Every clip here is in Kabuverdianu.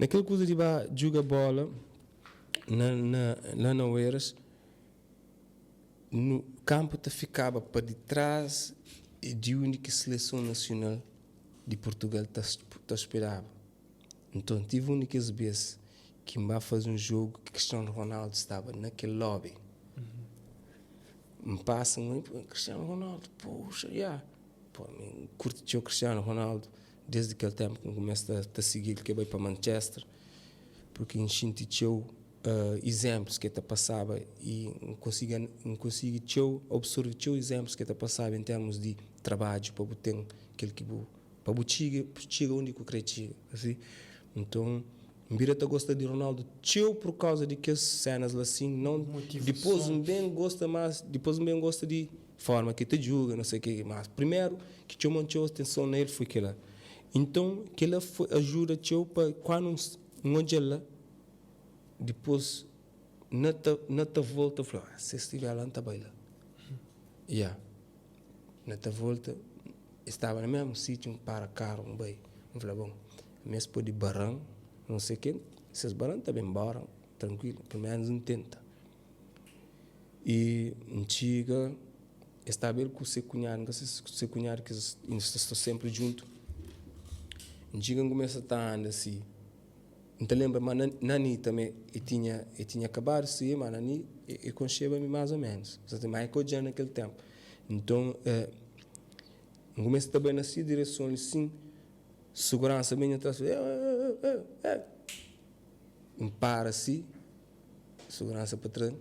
Na kel kuza di ba djuga bola na na la na Oeiras, nu kanpu ta fikaba pa ditras di undi ki seleson nasional di Purtugal ta ta ospedaba. Nton tive un di kes bes ki N ba faze un jogu ki Cristiano Ronaldo staba na kel lobby. N pasa N oi Cristiano Ronaldo, poxa, ya. Pô, mi N kurti txeu Cristiano Ronaldo desdi kel ténpu ki N kumesa ta sigi-l ki el bai pa Manchester, purki N xinti txeu izénplus ki el ta pasaba i N konsigi N konsigi txeu absorve txeu izénplus ki el ta pasaba en termus di trabadju pa bu ten kel ki bu pa bu txiga txiga undi ku kre txiga asi. Nton N bira ta gosta di Ronaldo txeu pur kauza di kes senas la sin non dipôs N ben gosta mas dipôs N ben gosta di forma ki el ta djuga no sei ke mas primeru ki txoma-m txeu atenson na el foi kila. Nton kila foi ajuda txeu pa kuandu N odja-l la dipôs na ta na ta volta fla se stiver la N ta bai la ya na ta volta e staba na mesmu sitiu N para karu N bai N fla bon mi es pode baran no sei ke si es baran N ta ben nbora trankuilu pelu menus N tenta i N txiga e staba el ku se kunhadu N ka se si se kunhadu ki es sta senpri djuntu N txiga N kumesa ta anda si. N ta lenbra ma Nani tanbe e tinha e tinha kabadu si, ma Nani e konxeba mi más o ménus, ma e ka odja-m na kel ténpu. Nton, N kumesa ta bai na si direson li sin, suguransa ben nha tras fla, E-e-e-e-e! N para si, suguransa pa tras.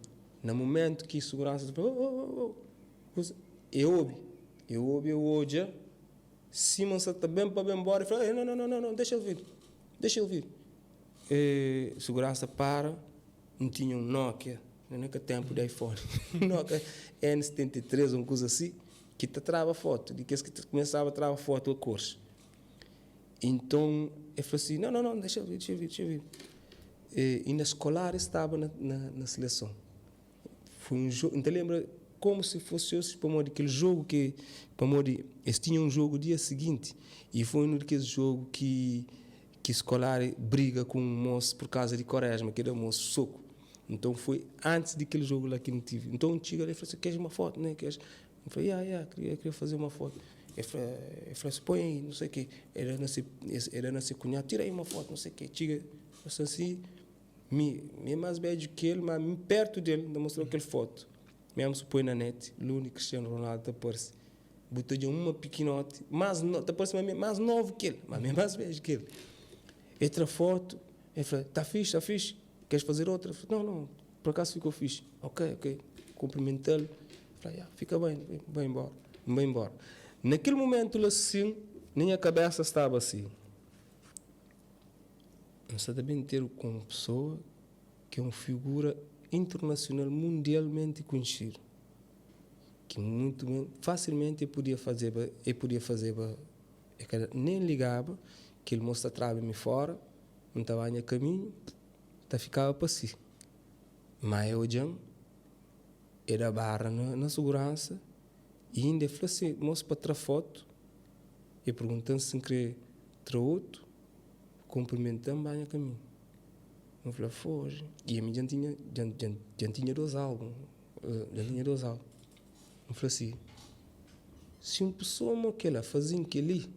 Na mumentu ki suguransa fla, O-o-o-o! E obi, e obi, e odja. Sima N sa ta ben pa ben nbóra, el fla, No, no, no, no, dexa-l vir, dexa-l vir. E suguransa para, N tinha un Nokia, na na kel ténpu di iPhone, Nokia N73, un kuza asi, ki ta traba fotu, di kes ki ta kumesaba traba fotu a kors. Inton, el fla si, No, no, no, dexa-l vir, dexa-l vir, dexa-l vir. E inda Scolari staba na na seleson. Foi un jogu, N ta lenbra komu si fosi osi pamodi kel jogu ki, pamodi es tinha un jogu dia siginti i foi un di kes jogu ki ki Scolari briga ku un mos pur kauza di koresma ki da mos soku. Nton foi antis di kel jogu la ki N tivi. Nton N txiga la el fla si, Keres uma fotu? Né, keres? N fla, Ya, ya, kria, kria faze uma fotu. El fla, el fla si, Poi aí, não sei ke. El da na se, el da na se kunhadu, Tira aí uma fotu, não sei ke. Txiga, el fla si. Mi, mi é más bedju ki el, má mi pertu del, N ta mostra-u kel fotu. Mésmu si bu poi na net, Luni Cristiano Ronaldo ta parse. Bu ta odja uma pikinoti, más no, ta parse ma mi é más novu ki el, má mi é más bedju ki el. El tra fotu, el fla, Ta fixi, ta fixi? Queres fazer outra? El fla, Não, não, por acaso ficou fixe. Ok, ok. Kunprimental, fla, Ya, fika ben, bai nbóra. N bai nbóra. Na kel mumentu la sin, na nha kabésa staba si. N sta ta ben ter ku un pesoa ki é un figura internasional mundialmenti konxedu, ki mutu ben, fasilmenti e pudia fazeba, e pudia fazeba, e ka nen ligaba kel mos ta traba mi fora, N ta ba nha kaminhu, ta fikaba pa si. Ma e odja-m, e da bara na suguransa i inda e fla se mos pa tra fotu, e pergunta-m si N kre tra otu. Kunprimenta-m ba nha kaminhu. N fla, Foge. I ami dja N tinha, dja, dja, dja N tinha dos álbun, dja N tinha dos álbun. N fla si, Si un pesoa mo kel-la faze-m kel-li,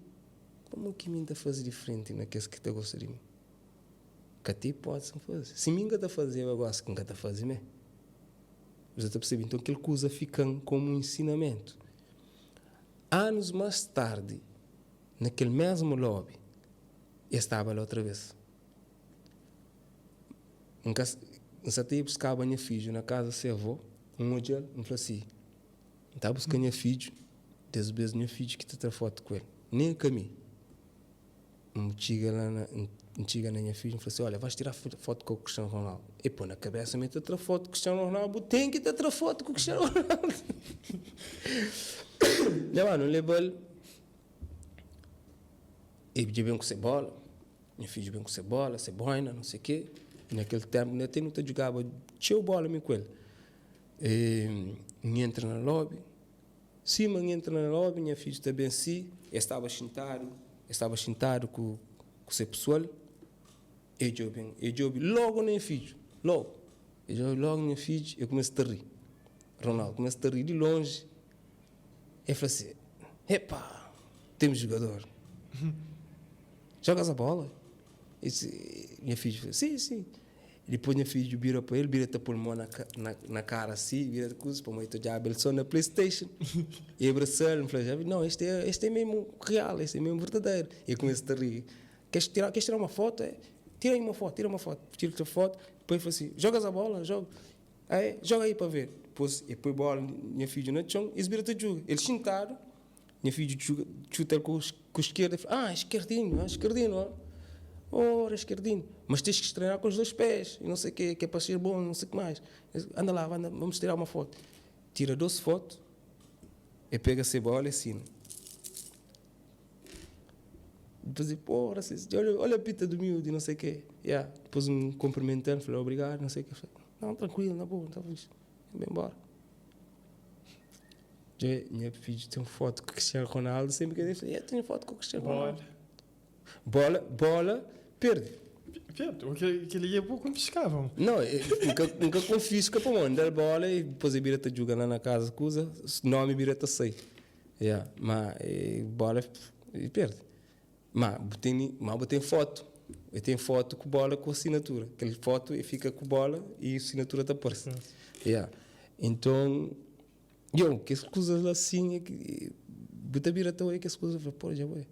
pamodi ki mi N ta faze diferenti na kes ki ta gosta di mi? Ka ten ipótisi N faze. Si mi N ka ta fazeba, gosi ki N ka ta faze mê. Bu sa ta persebe? Nton kel kuza fika-m komu un ensinamentu. Anus más tardi, Na kel mésmu lóbi, e staba la otra bês. N ka, N sa ta ia buskaba nha fidju na kaza se avó, N odja-l, N fla si, N ta buska nha fidju, des bês nha fidju ki ta tra fotu ku el, nen ka mi. N txiga la na, N txiga na nha fidju, N fla si, Olha, vais tirar fotu ku Cristiano Ronaldo. E poi na kabésa ma e ta tra fotu ku Cristiano Ronaldo, bu ten ki ta tra fotu ku Cristiano Ronaldo. Nha manu, N leba-l. E dja ben ku se bola, nha fidju ben ku se bola, se boina, não sei ke. Na kel tenpu inda te nu ta djugaba txeu bola mi ku el. E N entra na lobi, sima N entra na lobi nha fidju ta ben si, e staba xintadu, e staba xintadu ku ku se pesoal. E djobe-m, e djobe logu na nha fidju, logu. E djobe logu na nha fidju, e kumesa ta ri. Ronaldo kumesa ta ri di lonji, e fla si, Epa, temos jugador. Jogas a bola? E nha fidju fla, Si, si. Dipôs nha fidju bira pa el, bira ta pô-l mô na na kara si, bira ta kuza, pamodi el ta odjaba el sô na Playstation. E abrasa-l, N fla, já vi, não, este é, este é mesmo real, este é mesmo verdadeiro. E kumesa ta ri. Queres tirar, queres tirar uma foto? É? Tira aí uma foto, tira uma foto. Tira outra foto. Depois ele falou assim, jogas a bola? Jogo. Aí, joga aí para ver. Depois, ele põe bola, minha filha no chão, eles viram te joga. Ele sentado, minha filha joga, chuta ele com, com a esquerda. Ele fala, ah, esquerdinho, ah, esquerdinho, ah. Ora, esquerdinho. Mas tens que treinar com os dois pés, e não sei o quê, que é para ser bom, não sei o que mais. Anda lá, anda, vamos tirar uma foto. Tira 12 fotos, e pega essa bola e assina. Depois eu, porra, olha, olha a pita do miúdo e não sei o quê. Yeah. Depois me cumprimentando, falei, obrigado, não sei o quê. Falei, não, tranquilo, na boa, tá fixe. Vem embora. Já, minha filha tem foto com o Cristiano Ronaldo, sempre que eu falei, eu tenho foto com o Cristiano Ronaldo. Bola, bola, perde. Perde, o que, que ele ia pouco confiscavam. Não, eu, nunca, nunca confisca para mim, bola e depois ele vira te jogar lá na casa, coisa, nome vira te sair. Yeah, mas e, bola e perde. Mas tem, mas tem foto. Eu tenho foto com bola com assinatura. Aquela foto e fica com bola e a assinatura está aparecendo. Yeah. Então, eu, que as coisas assim, é que, bota vira até que as coisas, pô, já vai.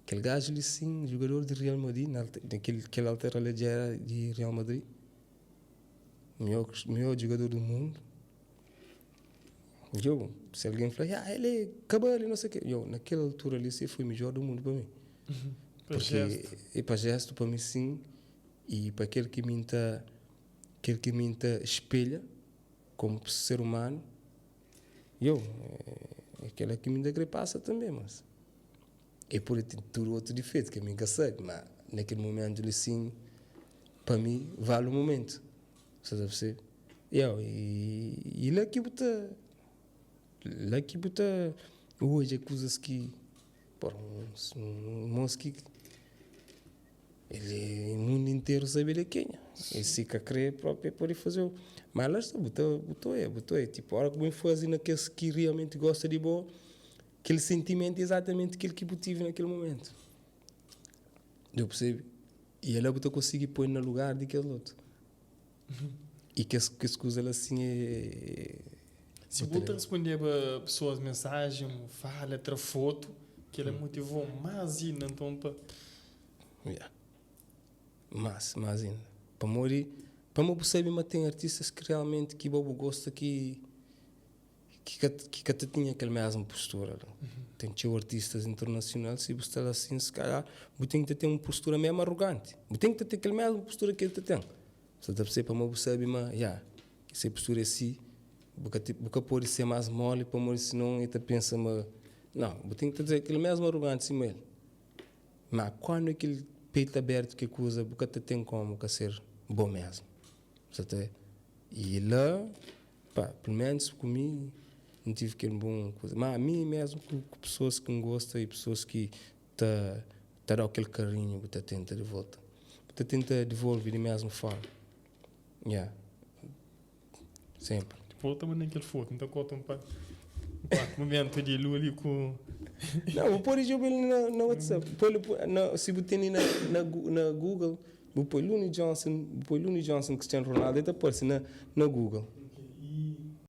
Aquele gajo ali sim, jogador de Real Madrid, naquele aquela altura ali já era de Real Madrid. Melhor, melhor jogador do mundo. Eu, se alguém falar, ah, ele é cabelo, não sei o quê. Eu, naquela altura ali, sim, foi o melhor do mundo para mim. Uhum. Para Porque, gesto. E para gesto, para mim, sim. E para aquele que me tá, aquele que me tá espelha, como ser humano, eu, é, aquele que me dá passa também, mas... E por ter tudo outro defeito, que a mim que sabe, mas naquele momento ali, sim, para mim, vale o momento. Você deve ser. Eu, e, e lá que bota. Lá que bota. Hoje, coisas que. Pô, um, um moço que. Ele, o mundo inteiro sabe ele é quem. Ele se que crê próprio pode fazer. Mas lá está, botou, botou é, botou é. Tipo, a hora que eu fazer naqueles que realmente gosta de boa, aquele sentimento é exatamente aquele que eu tive naquele momento. Eu percebo. E ela botou conseguir pôr no lugar daquele outro. E que as, que as coisas assim é. Se você responder para pessoas mensagem, fala, tra foto, que ela motivou mais ainda, então para. Yeah. Mas, mais ainda. Para morrer, para me perceber, mas tem artistas que realmente que bobo gosta que que que que tinha aquela mesma postura. Uhum. Tem tinha artistas internacionais, se você está assim, se calhar, você tem que ter uma postura mesmo arrogante. Você tem que ter aquela mesma postura que ele tem. Você está perceber para me perceber, mas, yeah, essa postura é assim, você pode ser mais mole, para morrer, senão ele pensa, mas, não, você tem que ter aquele mesmo arrogante assim mesmo. Mas quando aquele peito aberto que coisa, você tem como que ser bom mesmo. Você tem? E lá, pá, pelo menos comigo, não tive aquele bom coisa. Mas a mim mesmo, com, com pessoas que me gostam e pessoas que te, te dão aquele carinho, você tenta de volta. Você tenta devolver da mesma forma. Yeah. Sempre. Volta mas naquele foto, então conta um pa, um momento de lua ali com. Não, vou pôr ele na, na WhatsApp. Põe, na, se você tem na, na, na Google, vou pôr Looney Johnson, vou pôr Looney Johnson, Cristiano Ronaldo, ele aparece na, na Google.